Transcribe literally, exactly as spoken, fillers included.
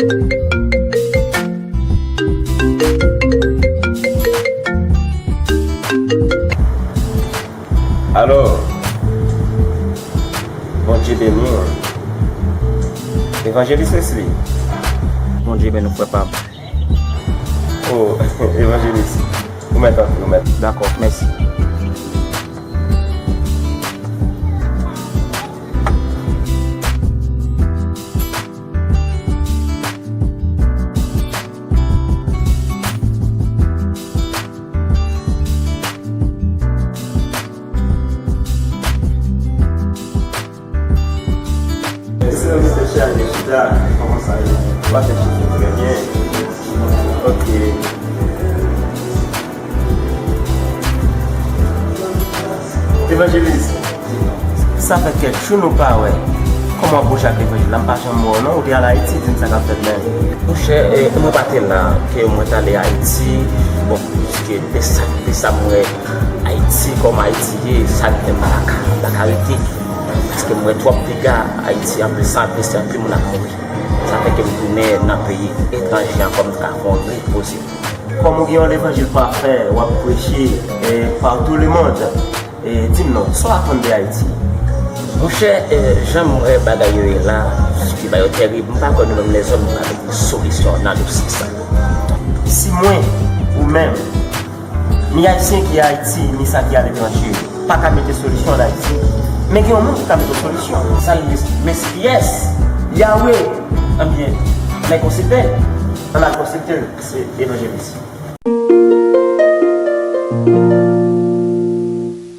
Alò, Bondye beni w. Evanjelis Leslie. Bondye beni w, frè pa m. O, Evanjelis, ou mèt antre, ou mèt. Dakò, mèsi. Mesye, mesye, chita. Kòman sa ye? Ou pa fè chita trè byen. Ok. Evanjelis, sa fè kèk jou nou pa wè. Kòman w ap bouche ak levanjil la? M pa janm wè w non, ou te al Ayiti, di m sa k ap fèt menm. Monchè, e, mwen pa te la, ke mwen t ale Ayiti, bon, piske de sa, de sa m wè Ayiti, kòman Ayiti ye, sa mete m pa ka, pa ka rete. Paske m wè twòp dega Ayiti, anpil san blese, anpil moun ap mouri. Sa fè ke m tounen nan peyi etranje ankò, m ta ka fè yon repoze. Kòm ou gen yon levanjil pafè, w ap preche, e, partout le monde. E, di m non, sa w aprann de Ayiti? Monchè, e, jan m wè bagay yo ye la, ki ba yo tèrib, m pa kwè nou menm lèzòm nou ka mete solisyon nan dosye sa. Si mwen, ou menm, ni Ayisyen ki Ayiti, ni sa ki aletranje, pa ka mete solisyon an Ayiti, men gen yon moun ki ka mete yon solisyon. Sa l ye? Men se kiyès? Yahweh. Ebyen, ann al konsèlte l. Ann al konsèlte l, se evanjelis.